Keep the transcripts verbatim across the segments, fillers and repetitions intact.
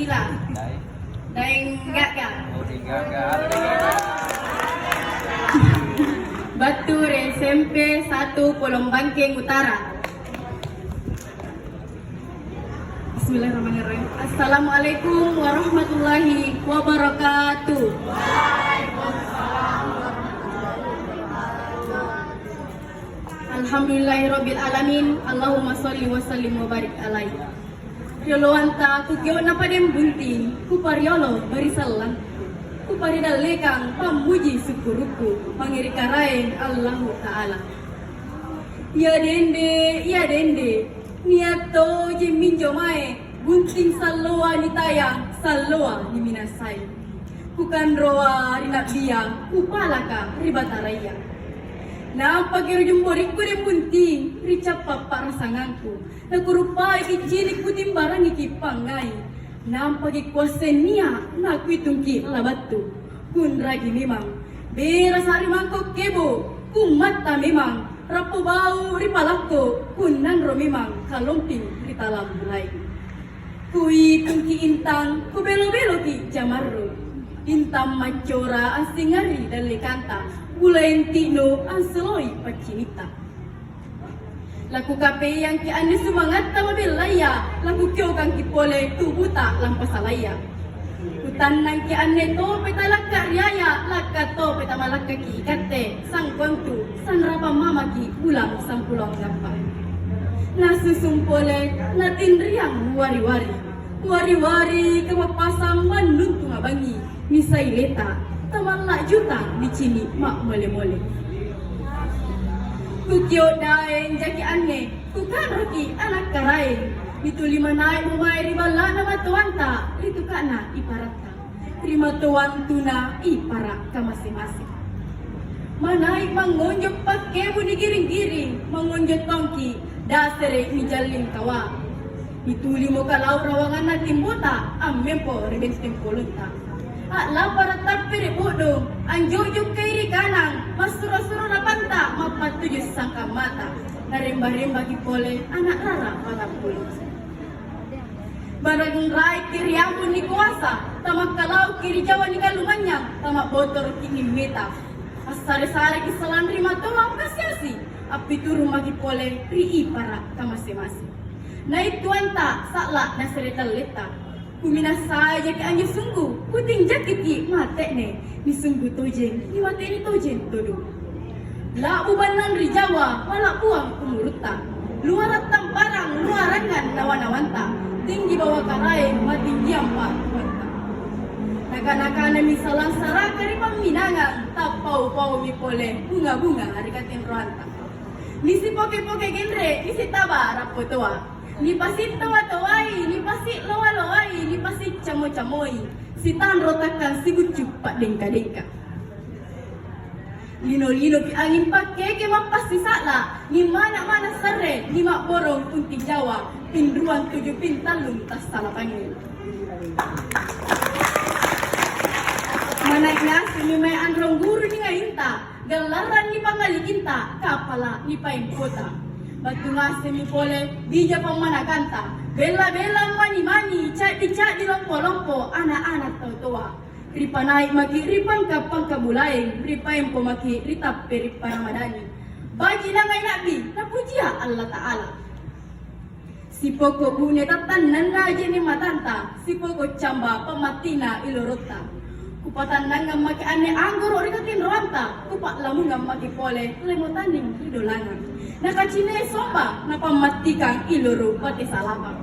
Daeng Gaga. Oh, Daeng Gaga. Halo, Daeng Gaga. Battu ri S M P satu Polong Bangkeng Utara. Bismillahirrahmanirrahim. Assalamualaikum warahmatullahi wabarakatuh. Alhamdulillahirabbil alamin. Allahumma shalli wa sallim wa barik alaihi. Rioloanta kukio'na padeng bunting, kupariolo barisallang, kuparidallekang pammuji sukkurukku mange ri Karaeng Allahu Ta'ala. Ia dende, ia dende, nia' tojeng minjo mae bunting salloa nitayang, salloa niminasai. Kukanroa ri na'bia, kupalaka ri Bataraya. Nampaki ri jumborikku deng bunting, ri cappa' pa'rasangangku. Nakuruppaiki cini' kutimbarangiki pangngai. Nampaki kuasseng nia' nakuitungki labattu. Kunragi memang. Berasa ri mangko kebo, kummatta memang. Rappo bau ri palakko, kunnanro memang kalomping ri talang bulai. Kuitungki intang, kubelo-beloki jamarru. Intang maccora assingari dallekanta, bulaeng ti'no ansoloi paccinitta. Lakukapeangki anne sumangatta mabellaya, lakukiokangki pole tubuta lampa salaya. Kutannangki anne tope talakka riaya, lakka tope tamalakkaki ikatte, sangkontu sanrapang mamaki ulang sampulo anggappa. Nasusung pole, natinriang wari-wari. Wari-wari kamappasang mannuntunga bangngi, nisaileta, tamalla' jutang nicini' ma'mole-mole. Kukio' daeng jaki anne, kukanroki ana' karaeng, nituli manai'mo mae ri balla'na matoanta, ri tuka'na iparatta, ri matoantuna ipara' kamase-mase. Manai' mangngonjo pakkebu nigiring-giring, mangngonjo tongki, dasere' nijalling kawa. Nitulimo kalau rawanganna timbota, ammempo ri benteng polonta. A'lapara' tappere' bodong, anjo'jokai ri kanang, massuro-suro napanta, mappattuju sangkang mata. Naremba-rembaki pole ana' rara' patappulu. Baranraiki ri ambung nikoasa, tamakkalauki ri jawa nikalumanynyang, tama'botoroki nimmeta. Assare-sareki salang ri matoa angkasi-asi, appiturung maki pole ri ipara' kamase-mase. Naittuanta sa'la' nasere dalletta. Kuminassai jaki anjo sunggu, kutinjakiki mate'ne, nisunggu tojeng, nimate'ne tojeng todong. La'bu bannang ri jawa, mala'buang umurutta. Luara' tamparang, luarangang nawa-nawanta. Tinggi bawa karaeng, matinggiang pa'ruanta. Nakana-kanami salang saraka ri pamminangang, tappau-paumi pole bunga-bunga ri katinroanta. Nisipoke-poke genre, nisitaba rappotoa. Nipasi'toa-toai, nipasi'loa-loai, nipasicamo-camoi. Sitanro takkang siguccu pa'dengka-dengka. Lino-linopi anging pakkeke mappasisa'la, nimana-mana sarre, nima'borong unti jawa, pinruang tuju pintallung tassalapangi. Manai ngasengmi mae anrong guru ningainta, gallarrang nipangngalikinta, kapala nipaeng kota. Battu ngasengmi pole bija pammanakanta, bella-bella mani-mani, ca'di-ca'di lompo-lompo, ana'-ana' tau toa. Ripanai' maki' ri pangka-pangka bulaeng, ripaempo maki' ri tappe' ri Paramadani. Baji' nangai Na'bi, napujia Allata'ala. Sipoko' bune tattannanna je'ne' matanta, sipoko' camba pammattina ilorotta. Kupatannangang maki' anne anggoro' ri katinroanta, kupa'lamungang maki' pole lemo tanning ri dolangang. Nakacinai somba, napammattikang iloro' bate salapang.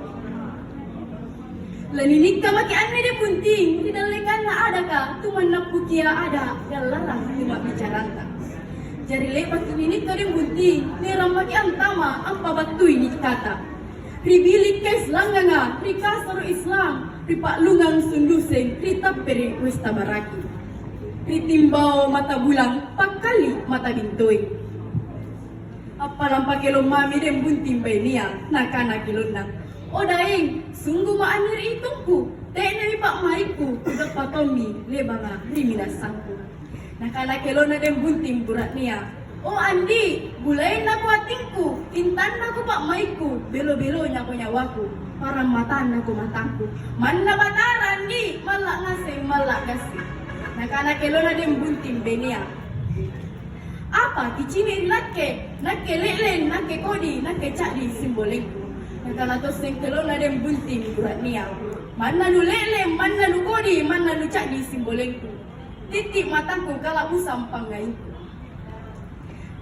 Laninikka maki' anne deng bunting, ri dallekanna adaka, tumannappukia ada', gallarang tuma'bicaranta. Jari le'baki ninikka deng bunting, nierang maki' antama', ampabattui nikkata. Ri bilik kais langnganga, ri kasoro' Islam, ri pa'lungang sunduseng, ri tappere' westa baraki. Ri timbao mata bulang, pakkalli mata bintoi. Appalang pakelong mami deng bunting bainea, nakana kelonna, "O Daeng, sunggumo anne ri itungku, te'nemi pa'maikku, kugappa tommi le'banga ri minassangku." Nakana kelonna deng bunting bura'nea, O Andi, bulaennako atingku, tintannako pa'maikku, belo-belonako nyawaku, parammatannako matangku. Manna Batara Andi, malla' ngaseng, malla' gassing. Nakana kelona Deng Bunting Benea, "Apa kicini' ri nakke? Nakke le'leng, nakke kodi, nakke ca'di simbolengku." Nakana tosseng kelona Deng Bunting Bura'nea, "Manna nule'leng, manna nukodi, manna nuca'di simbolengku. Titti' matangku kala'busang pangngaingku."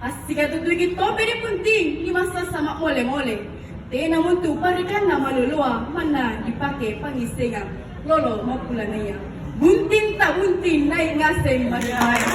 Assikatutuki tommi ri Bunting, nimassassa ma'mole-mole. Tena mutu parekanna maloloa, manna nipake pangngissengang lolo mappulanaya. Bunting ta bunting nai' ngaseng mari-mari.